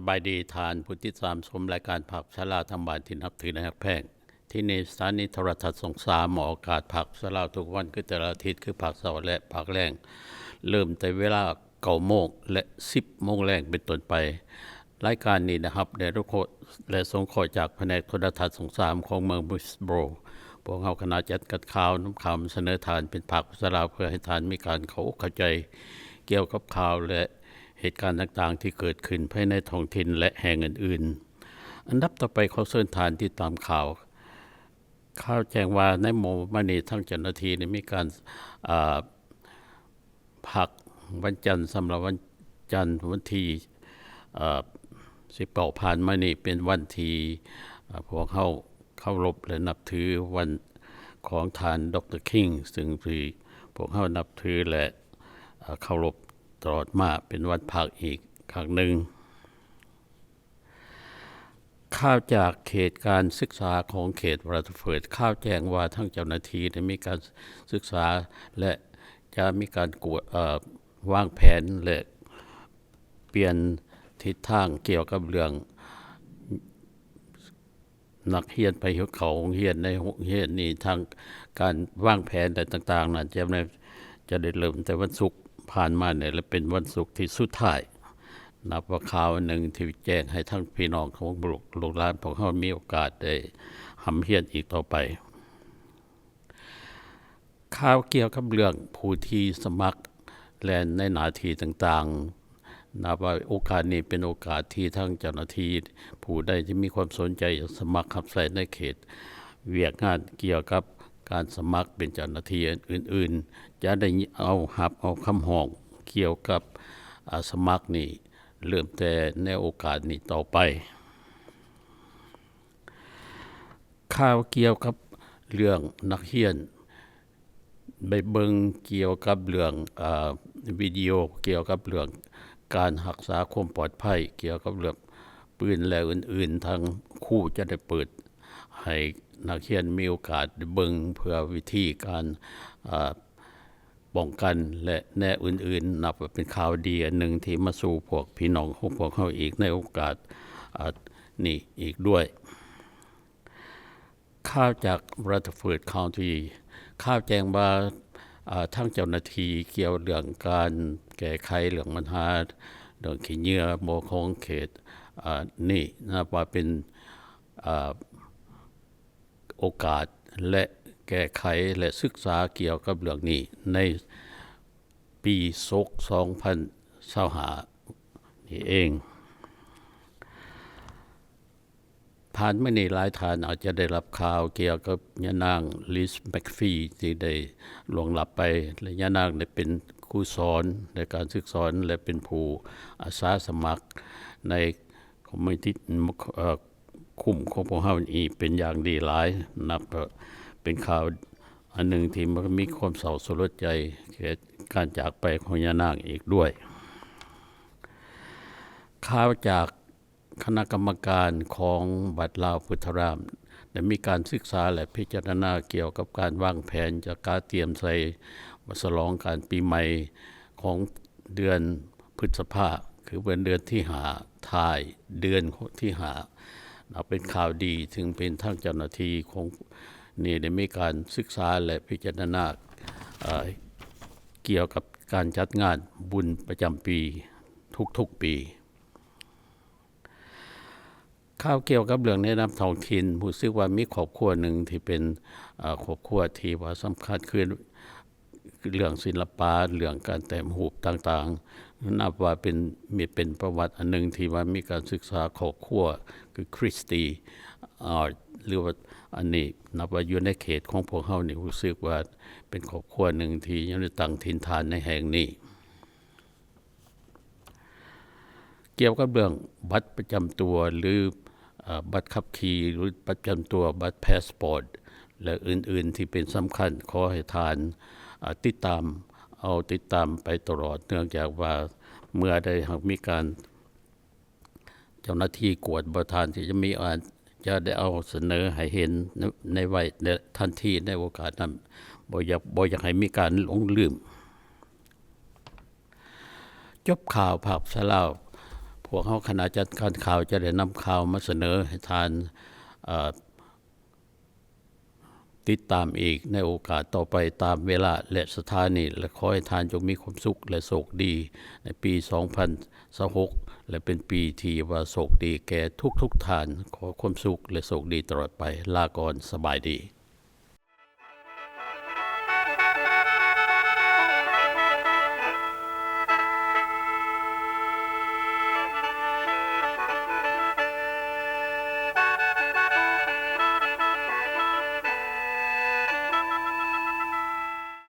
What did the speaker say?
ສະບາຍດີທ່ານຜູ້ຕິດຕາມຊົມລາຍການພາກພາສາລາວທາງບ້ານທີ່ນັບຖື ແລະ ຮັກແພງ. ທີ່ນີ້ສະຖານີໂທລະທັດຊ່ອງສາມ ອອກອາກາດພາກພາສາລາວທຸກວັນ ຄືແຕ່ລະອາທິດ ຄືພາກເຊົ້າ ແລະ ພາກແລງ, ເລີ່ມແຕ່ເວລາເກົ້າໂມງ ແລະ ສິບໂມງແລງເປັນຕົ້ນໄປ. ລາຍການນີ້ໄດ້ຮັບ ແລະ ລົງໂຄ ແລະ ສົ່ງເຄາະຈາກພະແນກໂທລະທັດຊ່ອງສາມຂອງເມືອງ Brisbane. ພວກເຮົາຄະນະຈັດການຂ່າວນຳຂ່າວມາສະເໜີທ່ານເປັນພາກພາສາລາວ ເພື່ອໃຫ້ທ່ານມີການເຂົ້າອົກເຂົ້າໃຈກ່ຽວກັບຂ່າວ ແລະ ເຫດການຕ່າງໆທີ່ເກີດຂຶ້ນພາຍໃນທ້ອງຖິ່ນ ແລະ ແຫ່ງອື່ນໆ. ອັນດັບຕໍ່ໄປ ຂໍເຊີນທ່ານຕິດຕາມຂ່າວ. ຂ່າວແຈ້ງວ່າໃນມໍ່ມານີ້ ທາງເຈົ້າໜ້າທີ່ໄດ້ມີການ ອາ ພັກວັນຈັນ ສຳລັບວັນຈັນ ວັນທີ ອາ ສິບເກົ້າ ຜ່ານມານີ້ ເປັນວັນທີ່ ອາ ພວກເຮົາເຄົາລົບ ແລະ ນັບຖືວັນຂອງທ່ານ ດຣ ຄິງ ຊຶ່ງທີ່ພວກເຮົານັບຖື ແລະ ອາ ເຄົາລົບຕະຫຼອດມາ ເປັນວັນພັກອີກຄັ້ງໜຶ່ງ. ຂ່າວຈາກເຂດການສຶກສາຂອງເຂດ Rutherford ຂ່າວແຈ້ງວ່າທາງເຈົ້າໜ້າທີ່ໄດ້ມີການສຶກສາ ແລະ ຈະມີການກວດ ເອີ ວາງແຜນ ແລະ ປ່ຽນທິດທາງກ່ຽວກັບເລື່ອງນັກຮຽນໄປເຂົ້າໂຮງຮຽນໃນໂຮງຮຽນນີ້. ທາງການວາງແຜນ ແລະ ຕ່າງໆນັ້ນ ຈະໄດ້ ຈະໄດ້ເລີ່ມແຕ່ວັນສຸກຜ່ານມານີ້ ແລະ ເປັນວັນສຸກທີ່ສຸດທ້າຍ. ນັບວ່າຂ່າວອັນໜຶ່ງທີ່ແຈ້ງໃຫ້ທັງພີ່ນ້ອງຂອງລູກ ລູກຫຼານພວກເຮົາມີໂອກາດໄດ້ຮ່ຳຮຽນອີກຕໍ່ໄປ. ຂ່າວກ່ຽວກັບເລື່ອງຜູ້ທີ່ສະໝັກ ແລະ ໃນໜ້າທີ່ຕ່າງໆ. ນັບວ່າໂອກາດນີ້ເປັນໂອກາດທີ່ທາງເຈົ້າໜ້າທີ່ຜູ້ໃດທີ່ມີຄວາມສົນໃຈຢາກສະໝັກຮັບໃຊ້ໃນເຂດວຽກງານກ່ຽວກັບການສະໝັກເປັນເຈົ້າໜ້າທີ່ອື່ນໆ ຈະໄດ້ເອົາ ຮັບເອົາຄຳຮ້ອງກ່ຽວກັບ ອາ ສະໝັກນີ້ ເລີ່ມແຕ່ໃນໂອກາດນີ້ຕໍ່ໄປ. ຂ່າວກ່ຽວກັບເລື່ອງນັກຮຽນໄປເບິ່ງກ່ຽວກັບເລື່ອງ ອາ ວິດີໂອກ່ຽວກັບເລື່ອງການຮັກສາຄວາມປອດໄພ ກ່ຽວກັບເລື່ອງປືນ ແລະ ອື່ນໆ. ທາງຄູຈະໄດ້ເປີດໃຫ້ນັກຮຽນມີໂອກາດໄດ້ເບິ່ງເພື່ອວິທີການ ອາ ປ້ອງກັນ ແລະ ແນວອື່ນໆ. ນັບວ່າເປັນຂ່າວດີອັນໜຶ່ງທີ່ມາສູ່ພວກພີ່ນ້ອງຂອງພວກເຮົາອີກໃນໂອກາດ ອາ ນີ້ອີກດ້ວຍ. ຂ່າວຈາກ Rutherford County ຂ່າວແຈ້ງວ່າ ອາ ທາງເຈົ້າໜ້າທີ່ກ່ຽວເລື່ອງການແກ້ໄຂເລື່ອງບັນຫາເລື່ອງຂີ້ເຫຍື້ອບໍ່ຂອງເຂດ ອາ ນີ້ ນັບວ່າເປັນ ອາ ໂອກາດ ແລະ ແກ້ໄຂ ແລະ ສຶກສາກ່ຽວກັບເລື່ອງນີ້ໃນປີສົກສອງພັນຊາວຫ້ານີ້ເອງ. ຜ່ານມານີ້ຫຼາຍທ່ານອາດຈະໄດ້ຮັບຂ່າວກ່ຽວກັບຍານາງ Liz McPhee ທີ່ໄດ້ລ່ວງລັບໄປ ແລະ ຍານາງໄດ້ເປັນຄູສອນໃນການຝຶກສອນ ແລະ ເປັນຜູ້ອາສາສະໝັກໃນ ຄອມມິວນິ ເອີ ຄຸ້ມຂອງພວກເຮົານີ້ເປັນຢ່າງດີຫຼາຍ, ນັບເປັນຂ່າວອັນໜຶ່ງທີ່ມັນມີຄວາມເສົ້າສະຫຼົດໃຈແກ່ການຈາກໄປຂອງຍານາງອີກດ້ວຍ. ຂ່າວຈາກຄະນະກຳມະການຂອງວັດລາວພຸດທະລາມ ໄດ້ມີການສຶກສາ ແລະ ພິຈາລະນາກ່ຽວກັບການວາງແຜນຈະກະຕຽມໃສ່ສະຫຼອງການປີໃໝ່ຂອງເດືອນ ພຶດສະພາ ຄືເປັນເດືອນທີຫ້າ ທ້າຍເດືອນທີຫ້າ ນັບເປັນຂ່າວດີ ຊຶ່ງເປັນທາງເຈົ້າໜ້າທີ່ຂອງນີ້ໄດ້ມີການສຶກສາ ແລະ ພິຈາລະນາ ເອີ ກ່ຽວກັບການຈັດງານບຸນປະຈຳປີທຸກໆປີ. ຂ່າວກ່ຽວກັບເລື່ອງແນະນຳທ້ອງຖິ່ນ ຮູ້ສຶກວ່າມີຄອບຄົວໜຶ່ງທີ່ເປັນ ເອີ ຄອບຄົວທີ່ວ່າສຳຄັນ ຄືເລື່ອງສິລະປະ, ເລື່ອງການແຕ້ມຮູບຕ່າງໆ, ນັບວ່າເປັນ ມີ ເປັນປະຫວັດອັນໜຶ່ງທີ່ວ່າມີການສຶກສາຄອບຄົວ ຄື Christie Art ຫຼືວ່າອັນນີ້ນັບວ່າຢູ່ໃນເຂດຂອງພວກເຮົານີ້ ຮູ້ສຶກວ່າເປັນຄອບຄົວໜຶ່ງທີ່ຍັງໄດ້ຕັ້ງຖິ່ນຖານໃນແຫ່ງນີ້. ກ່ຽວກັບເລື່ອງບັດປະຈຳຕົວ ຫຼື ເອີ ບັດຂັບຂີ່ ຫຼື ບັດປະຈຳຕົວ, ບັດພາສປອດ ແລະ ອື່ນໆ ທີ່ເປັນສຳຄັນ, ຂໍໃຫ້ທ່ານ ເອີ ຕິດຕາມ ເອົາຕິດຕາມໄປຕະຫຼອດ, ເນື່ອງຈາກວ່າເມື່ອໃດຫາກມີການ ເຈົ້າໜ້າທີ່ກວດບໍ່ທັນ ທີ່ຈະມີ ອາດຈະໄດ້ເອົາສະເໜີໃຫ້ເຫັນໃນ ໃນໄວ ໃນທັນທີໃນໂອກາດນັ້ນ, ບໍ່ຢາກ ບໍ່ຢາກໃຫ້ມີການຫຼົງລືມ. ຈົບຂ່າວພາກພາສາລາວ ພວກເຮົາຄະນະຈັດການຂ່າວຈະໄດ້ນຳຂ່າວມາສະເໜີໃຫ້ທ່ານ ເອີ ຕິດຕາມອີກໃນໂອກາດຕໍ່ໄປຕາມເວລາ ແລະ ສະຖານີ ແລະ ຂໍໃຫ້ທ່ານຈົ່ງມີຄວາມສຸກ ແລະ ໂຊກດີໃນປີສອງພັນຊາວຫົກ ແລະ ເປັນປີທີ່ວ່າໂຊກດີແກ່ທຸກໆທ່ານ. ຂໍຄວາມສຸກ ແລະ ໂຊກດີຕະຫຼອດໄປ. ລາກ່ອນ. ສະບາຍດີ.